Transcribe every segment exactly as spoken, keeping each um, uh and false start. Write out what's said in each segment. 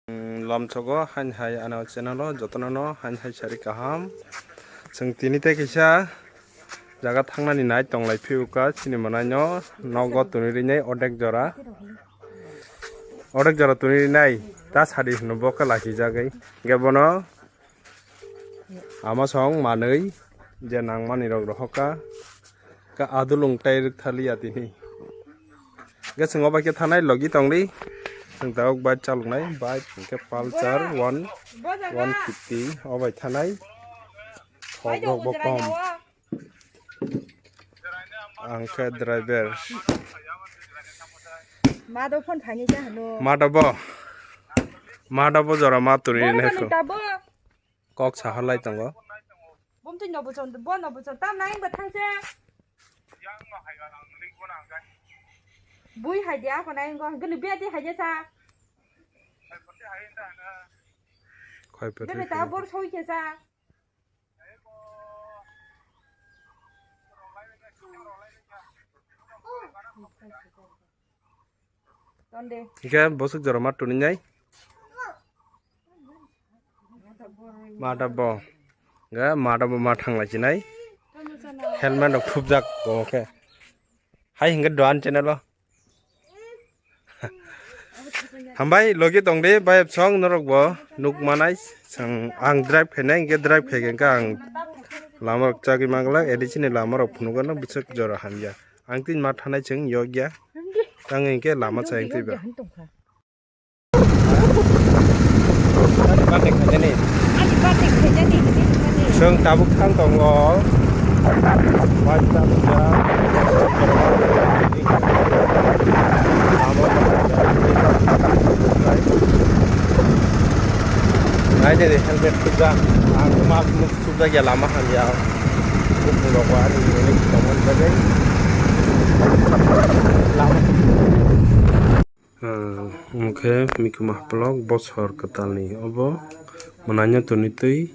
Lamsogo hain hai ano channel o jotono no hain hai sari kaham. Chwng tini tei kisa jaga thangnani nai tonglai phiuka chini manai no nogo tuni rinai odek jora. Odek jora tuni rinai ta sadi hwnwi bo khe lachi jagwi. Ge bono ama song manwi je nangmani rok rohorka. Ka adulung tai rwk thaliya tini. Ge chwng obai khe thanai logi tongdi. Chwng tabuk bike chaloknai, bike hwnkhe Pulsar one, one fifty obai thanai. Thok rok bo kom. Ang khe driver. Ma do phone phaini ja hano. Ma do bo. Ma do bo jora ma turi ne kho. Kok sahalai tongo. Bumtwi no buchon, bo no buchon, tam nai ba thangse. Bui hai dia ko nai ngo, gani bia di hai sa. Khoi pe. Gani ta bor soi khe sa. Tonde. Hingke bosok jora ma tuni nai. Mata bo. Ga mata bo ma thang lai chinai. Helmet rok khupjak bo khe. Hai hingke doan channel o. Hambai logi tongdi bai song norok bo nuk manai. Sang ang drive khainai hingke drive khaikhe ang lama rok chagwi manglak edi chini lama rok phunukgano bwswk jora hamya. Ang tin ma thanai chwng yokya. Tang hingke lama chayang twiba. Ani birthday khaijani. Ani birthday khaijani, hini hini. Chwng tabuk thang tongo. Bai tabuk ya. Nai de helmet khubjak. Ang ma Sukjak ya lama hamya. Buphang rok ani nini tongmani bagwi. Lama. Ah, omo khe mikuma haplok bosor kwtalni obo mwnaino twnwi twi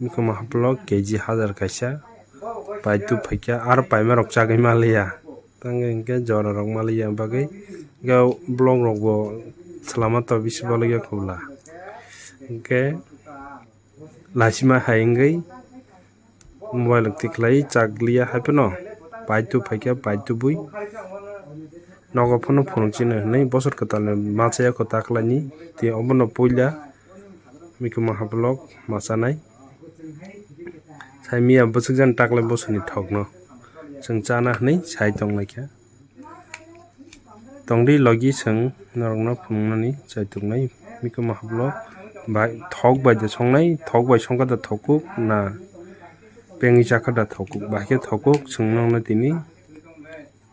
mikuma haplok K G hajar kaisa paitu phaikha aro paima rok chagwi maliya tangwi hinkhe jora rok maliya bagwi hinkhe vlog rok bo swlama to bisi bolokya khobla hinkhe. Laisima hai wngwi mobile rok tikhlai chakliya hai phano paitu phaikha paitu bui nogo phano phunukchino hinwi bosor kwtalni machaya kho taklaini tei obono puila mikuma haplok machanai saimiya bwswkjani taklai bosoni thokno chwng chana hinwi sai tonglaikha. Tongdi logi chwng norokno phunuknani chaituknai mikuma haplok bai thok bai de songnai thok bai songkha da thokuk na pengwi chakha da thokuk bai khe thokuk chwng nokno tini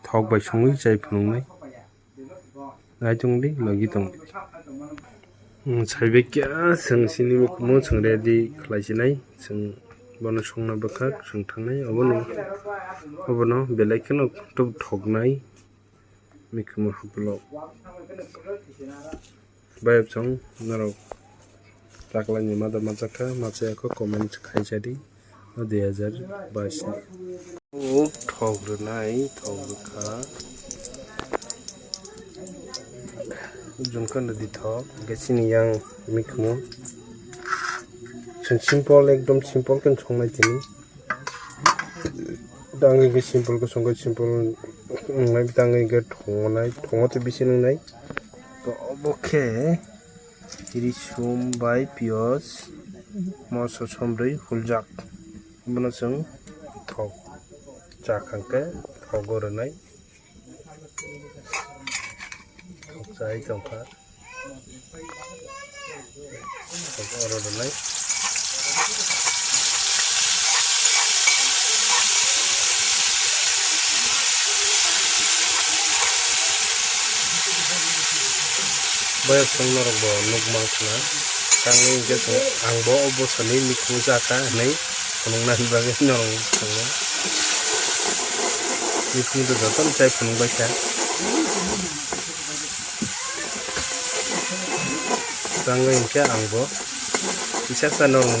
thok bai songwi chai phunuknai nai tongdi logi tongdi. Saibe kya chwng sini mikhumu chwng ready khlai sinai chwng bono songna bwkhak chwng thangnai obono obono belai kheno tok thoknai mikhumu haplo bayap chwng norok taklaini mada majakha machayakho comment khai chadi. Dui hajar bais ni. Thok rwnai, thok rwkha. Jungkha nadi thok, hingke chini yang mikhumu. Chwng simple, ekdom simple khe songnai tini. Tangwi hingke simple khe songkhe simple wngnai, tangwi hingke thongnai, thongma tei bisi nwngnai. To obo khe. Risum bai piyaj moso somrwi huljak. Bono chwng thok chak hwnkhe thogo rwnai. Thok chai tongkha. Thok oro rwnai. Boyok chwng norok bo nukma khna. Tangwi hwnkhe chwng ang bo o bosoni mikhumu chakha hwnwi phunuknani bagwi norok thangma. Mikhumu to jotono chai phunukbaikha. Tangwi hwnkhe ang bo kisa sa norok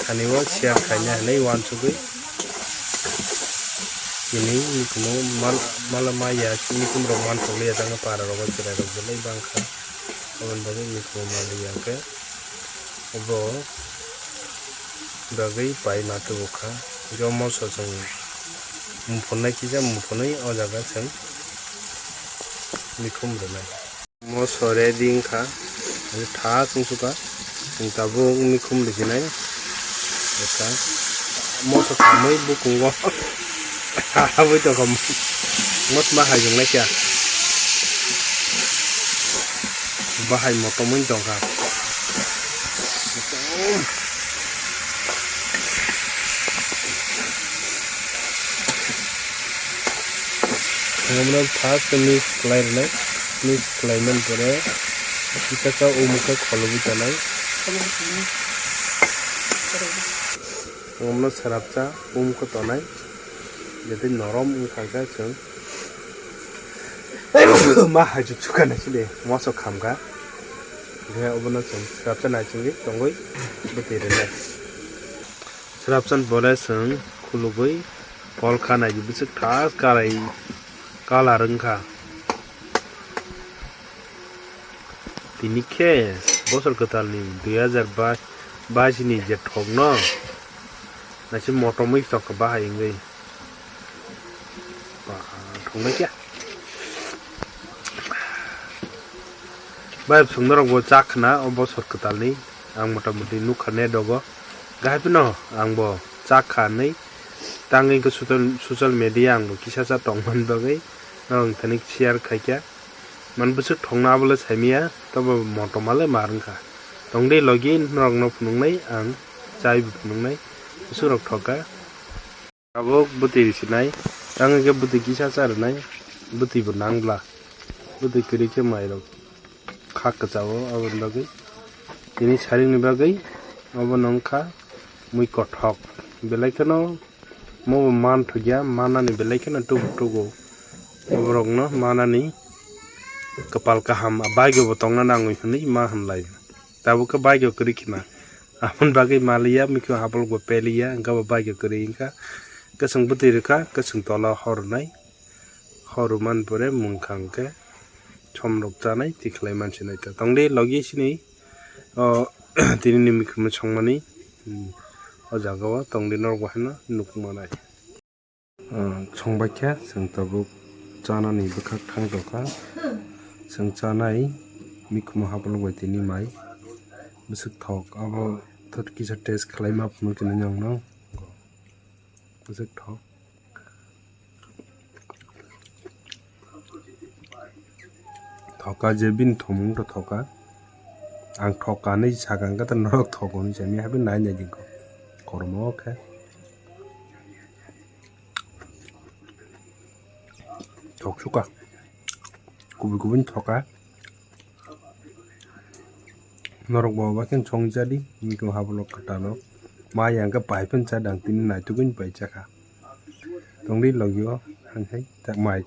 thani o share khaina hinwi uansugwi. Tini mikhumu mal-, mala maya mikhumu rok manthogliya tangwi para rogo chwrai rok belai bangkha. Aboni bagwi mikhumu manliya hwnkhe obo bagwi pai ma tubukha. Hwnkhe o moso chwng muphunai kisa muphunwi o jaga chwng mikhum rwnai. Moso ready wngkha, thas wngsukha, chwng tabuk mikhum rwkhinai. Moso khamwi bukungo habwi tongkha, mosma haijwk naikha. Bahai motom wng tongkha. Omono first mix khlai rwnai, mix khlai mani pore kisa kisa umukhe kholobwi tonai. Omono srapsa umukhe tonai, jete norom wngkha khe chwng ma haichuk chukha naiside moso khamkha. Hwnkhe obono chwng srapsa naichingwi tongwi bwtwi rwnai. Srapsan pore chwng khulugwi pol kha naidi bwswk thas karai colour wngkha. Tini khe bosor kwtalni dui hajar bais ni je thokno naising motomwi tongkha bahai wngwi. Ba, thungnai khe. Bai bwswk norok bo chak khna o bosor kwtalni. Ang mota moti nukha net rogo. Gahai phano ang bo chak kha hinwi. Tangwi khe social, social media ang bo kisa cha tongmani bagwi norok thani share khaikha. Man bwswk thokna abole saimaya, tobo motom ale mar wngkha. Tongde logi norokno phunuknai ang, chai bo phunuknai, bwswk rok thokha. Tabuk bwtwi rwsinai, tang hwnkhe bwtwi kisa cha rwnai, bwtwi bo nang bla, bwtwi kwrwi khe mairok kha kwchao, aboni bagwi tini saringni bagwi obono wngkha mui kothok, belai kheno omo bo manthokya, manani belai kheno tubu tubu, oborokno manani kwpal kaham, bike bo tongna nangwi hwnwi ma hwnlai, tabuk khe bike kwrwi khna. Aboni bagwi maliya, mikhu habolok bo peliya, wngkha bo bike kwrwi wngkha. Kwchwng bwtwi rwkha, kwchwng tola hor rwnai. Hor rwmani pore mungkha hwnkhe somrok chanai, tikhlai mansinai ta. Tongdi logi sini, o, tini ni mikhumu songmani, hmm, o jaga o tongdi norok bo haino nukmanai. Ah, songbaikha, chwng tabuk chanani bwkhak thang tongkha. Chwng chanai mikhumu habolok bai tini mai bwswk thok, abo kisa test khlai ma phunuk tini nokno. Bwswk thok. Thoka je bini thomung to thoka. Ang thoka hinwi sakha, hwnkhe norok thok hinwi sami habi nai nai di kho. Kormo khe. Thok suka. Kubui kubui thoka. Norok bo abo khe chong jadi, mikhumu habolok kwtal o. Ma yang khe pai phano cha dang, tini naitugwi pai chakha. Tongdi logi o, hai hai, ta mai.